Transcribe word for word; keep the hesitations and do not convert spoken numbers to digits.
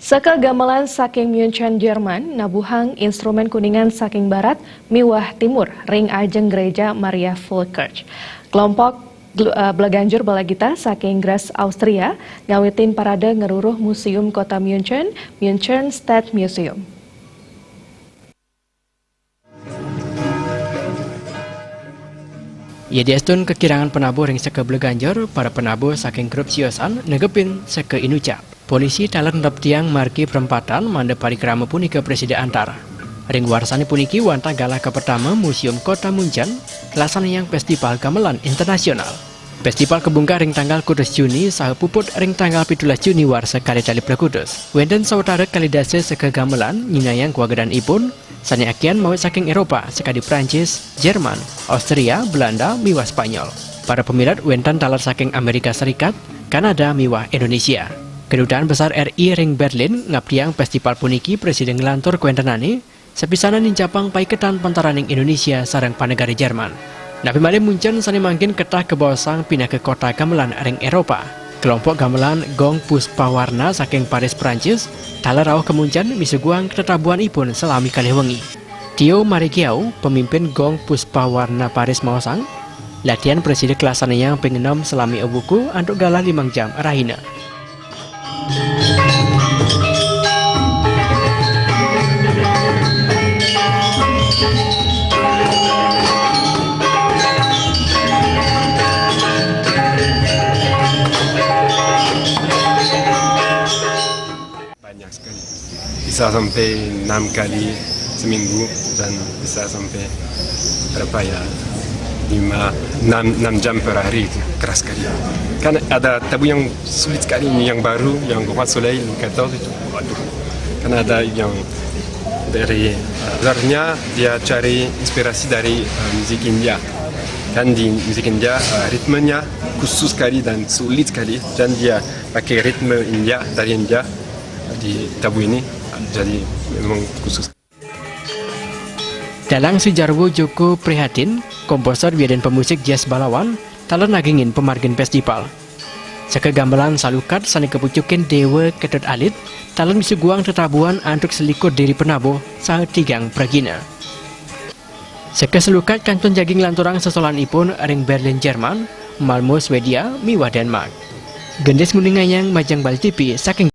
Saka gamelan saking München, Jerman, nabuhang instrumen Kuningan saking barat miwah timur ring ajeng Gereja Maria Volkirch. Kelompok gl- eh, Bleganjur Balagita saking Graz, Austria, ngawitin parade ngeruruh Museum Kota München, München Stadtmuseum. Yadiastun kakirangan penabuh ring saka Bleganjur, para penabuh saking grup siosan negepin saka inucap. Polisi taler neptiang margi perempatan mangda parikrama punika prasida antar. Ring warsané puniki wantah galah kapertama Museum Kota München nglaksanaang Festival Gamelan Internasional. Festival kabungkah ring tanggal kutus Juni saha puput ring tanggal pitulas Juni warsa kalih tali plekutus. Wénten sawatara kalih dasa saka gamelan nyinahang kawagedanipun, sané akian mawit saking Éropa, sakadi Prancis, Jerman, Austria, Belanda, miwah Spanyol. Para pamilet wénten taler saking Amérika Serikat, Kanada, miwah Indonesia. Kedutaan Besar R I ring Berlin ngaptiang festival puniki prasida nglantur kawéntenané, sapisanan nincapang paiketan pantaraning Indonesia sareng panegara Jerman. Napi malih München sané mangkin ketah kabaosang pinaka kota gamelan ring Éropa. Kelompok gamelan Gong Puspawarna saking Paris, Prancis, taler rauh ka München misuguhang katatabuhanipun salami kalih wengi. Theo Marigiau, pemimpin Gong Puspawarna Paris maosang, latihan prasida kalaksanayang ping enem salami awuku antuk galah limang jam rahina. Banyak sekali. Bisa sampai enam kali seminggu dan bisa sampai berapa ya, lima, enam, enam jam per hari itu, keras sekali. Kan ada tabu yang sulit sekali, ini yang baru, yang Roi Soleil, quatorze itu, waduh. Kan ada yang dari uh, luarnya dia cari inspirasi dari uh, musik India. Kan di musik India uh, ritmenya khusus sekali dan sulit sekali, dan dia pakai ritme India, dari India di tabu ini, jadi memang khusus. Dalang Sri Jarwo Joko Prihatin, komposer wiadin pemusik jazz Balawan, taler nagingin pamargin festival. Saka gamelan Salukat sané kapucukin Déwa Ketut Alit, taler misuguhang tatabuhan antuk selikur diri penabuh saha tigang pragina. Saka Salukat kantun jagi nglanturang sesolanipun ring Berlin, Jerman, Malmo, Swedia, miwah Denmark. Gendis nguningayang majeng Bali T V saking